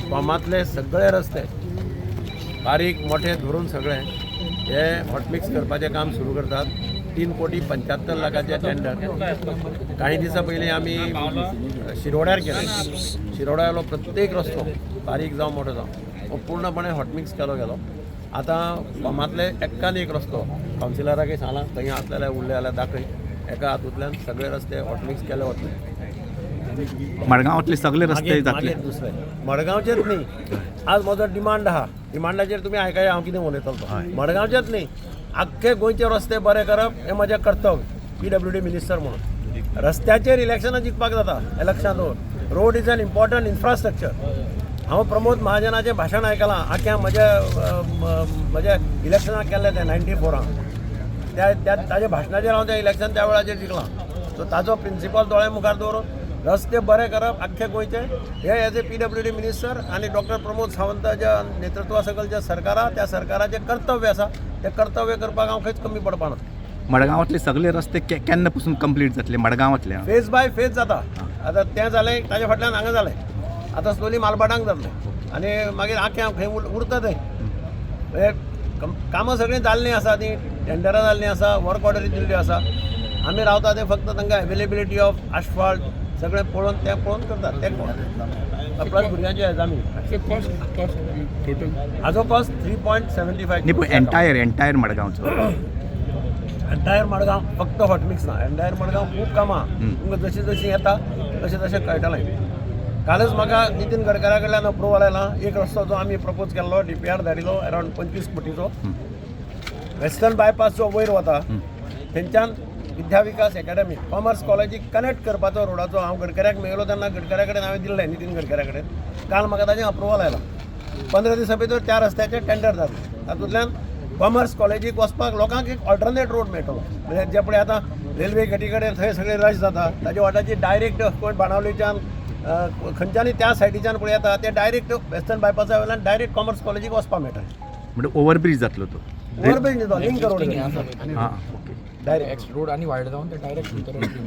फॉर्मांतले सगळे रस्ते बारीक मोठे धरून सगळे हे हॉटमिक्स करपाचें काम सुरू करतात. 3 कोटी 75 लाखाचे टेंडर काही दिसां पयलीं आमी शिरोड्यार केले. शिरोड्यालो प्रत्येक रस्तो, बारीक जावं मोठो जावं, हो पूर्णपणे हॉटमिक्स केलो गेलो. आतां फॉर्मांतले एक्कान एक रस्तो, कावन्सिलराकय सांगलां, थंय आसले जाल्यार, उरले जाल्यार दाखय, एका हातूंतल्यान सगळे रस्ते हॉटमिक्स केले वतले. मडगांवांतले सगळे रस्ते मागीर जातले? मागीर दुसरे मडगांवचेच न्ही. आज म्हजो डिमांड आहा, डिमांडाचेर तुमी आयकया हांव कितें उलयतलो तो. मडगांवचेच न्ही, आख्खे गोंयचे रस्ते बरे करप हें म्हजें कर्तव्य पीडब्ल्यूडी मिनिस्टर म्हणून. रस्त्याचेर इलेक्शनां जिखपाक जाता हें लक्षांत दवर. Road is an important infrastructure. हांव प्रमोद महाजनाचें भाशण आयकलां, आख्या म्हज्या म्हज्या इलेक्शनाक केल्लें तें 94रान. त्या त्या ताज्या भाशणाचेर हांव तें इलेक्शन त्या वेळाचेर जिखलां. सो ताजो प्रिंसिपल दोळ्या मुखार दवरून रस्ते बरे करप आख्खे गोंयचे हे as a PWD minister आनी डॉक्टर प्रमोद सावंताच्या नेतृत्वा सकयल जें सरकार आहा, त्या सरकाराचें कर्तव्य आसा. तें कर्तव्य करपाक हांव खंयच कमी पडपाना. मडगांवांतले सगळे रस्ते केन्ना पसून कंप्लीट जातले मडगांवांतले? फेज बाय फेज जाता. आतां तें जालें, ताज्या फाटल्यान हांगा जालें, आतां स्लोली मालभाटांक जातलें आनी मागीर आख्यां खंय उरता थंय. म्हणजे कामां सगळीं जाल्लीं आसा, तीं टेंडरां जाल्लीं आसा, वर्क ऑर्डरी दिल्ल्यो आसा. आमी रावता ते फक्त तांकां अवेलेबिलिटी ऑफ आसफॉल्ट सगळें पळोवन, तें पळोवन करतात तें प्लस भुरग्यांच्यो एग्जामी. Cost total? हाजो कॉस्ट 3.75. न्ही, पूण एंटायर मडगांवचो. एंटायर मडगांव फक्त हॉटमिक्स ना, एंटायर मडगांव खूब कामां. तुमकां जशीं जशीं येता तशें तशें कळटलें. कालच म्हाका नितीन गडकरा कडल्यान अप्रुवल आयला. एक रस्तो जो आमी प्रपोज केल्लो, डीपीआर धाडिल्लो, अरावंड 25 कोटीचो, वेस्टर्न बायपास जो वयर वता, थंयच्यान विद्या विकास एकॅडमी, कॉमर्स कॉलेजीक कनेक्ट करपाचो रोडाचो. हांव गडकऱ्याक मेळलो तेन्ना गडकऱ्या कडेन हांवें दिल्लें, नितीन गडकऱ्या कडेन. काल म्हाका ताजें अप्रुवल आयलां. 15 दिसां भितर त्या रस्त्याचें टेंडर जातलें. तातूंतल्यान कॉमर्स कॉलेजीक वचपाक लोकांक एक ऑल्टरनेट रोड मेळटलो. म्हणजे जे पळय आतां रेल्वे गेटी कडेन थंय सगळें रश जाता, ताजे वाटाची डायरेक्ट कोण बाणावलीच्यान, खंयच्यानय त्या सायडीच्यान पळय येता, ते डायरेक्ट वेस्टर्न बायपासा वयल्यान डायरेक्ट कॉमर्स कॉलेजीक वचपाक मेळटलें. म्हणजे ओव्हरब्रीज जातलो तो? ओवरब्रीज न्ही, तो लिंक रोड. हां, ओके. डायरेक्ट. एक्स रोड आनी वायड जावन ते डायरेक्ट भितर entry.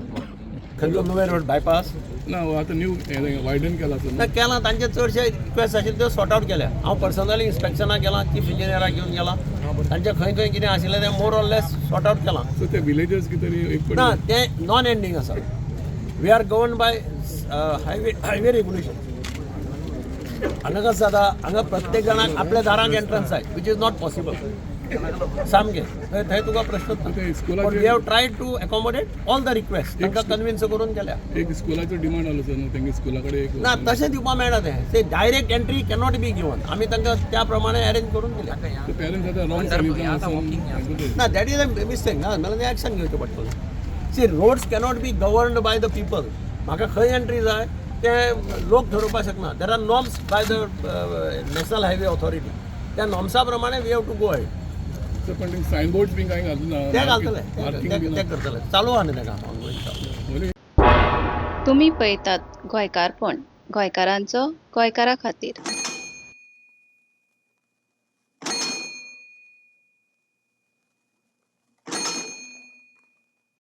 खंयचो नुवें रोड बायपास? ना, आतां न्यू वायडन केला आसलो. ना, केलां. तांचे चडशे रिक्वेस्ट आशिल्ले त्यो सॉर्ट आवट केल्या. हांव पर्सनली इन्स्पेक्शनाक गेलां, चीफ इंजिनियराक घेवन गेलां. तांचे खंय खंय कितें आशिल्लें तें more or less sort out केलां. सो ते विलेजर्स कितें तरी एक ना, तें नॉन एंडींग आसा. We are govern by highway regulation. हांगा कसं जाता, हांगा प्रत्येक जाणाक आपल्या दारांक एंट्रन्स जाय, which is not possible सामकें. थंय थंय तुका प्रश्नच ना. ते पण स्कुलाचे we have try to accommodate all the request. तांकां कन्विन्स करून केल्या. एक स्कुलाचो डिमांड आलो सर न्हू, तेंगे स्कुला कडेन एक ना, तशें दिवपाक मेळना तें. ते direct entry cannot be given. आमी तांकां त्या प्रमाणे अरेंज करून दिल्या. पेरंट्स आतां रॉंग सायडीन. ना, that is a mistake ना, जाल्यार तें एक्शन घेवचें पडटलें. C, roads cannot be governed by the people. म्हाका खंय एंट्री जाय तें लोक ठरोवपाक शकना. There are norms by the National Highway Authority. त्या नॉर्म्सा प्रमाणे we have to go ahead. पण ते सायन बोर्ड बी कांय घालून ना? ते घालतले. मार्किंग बी ते करतले, चालू आहा न्ही तें काम, ongoing चालू. ना. तुमी पळयतात गोंयकारपण, गोंयकारांचो गोंयकारा खातीर.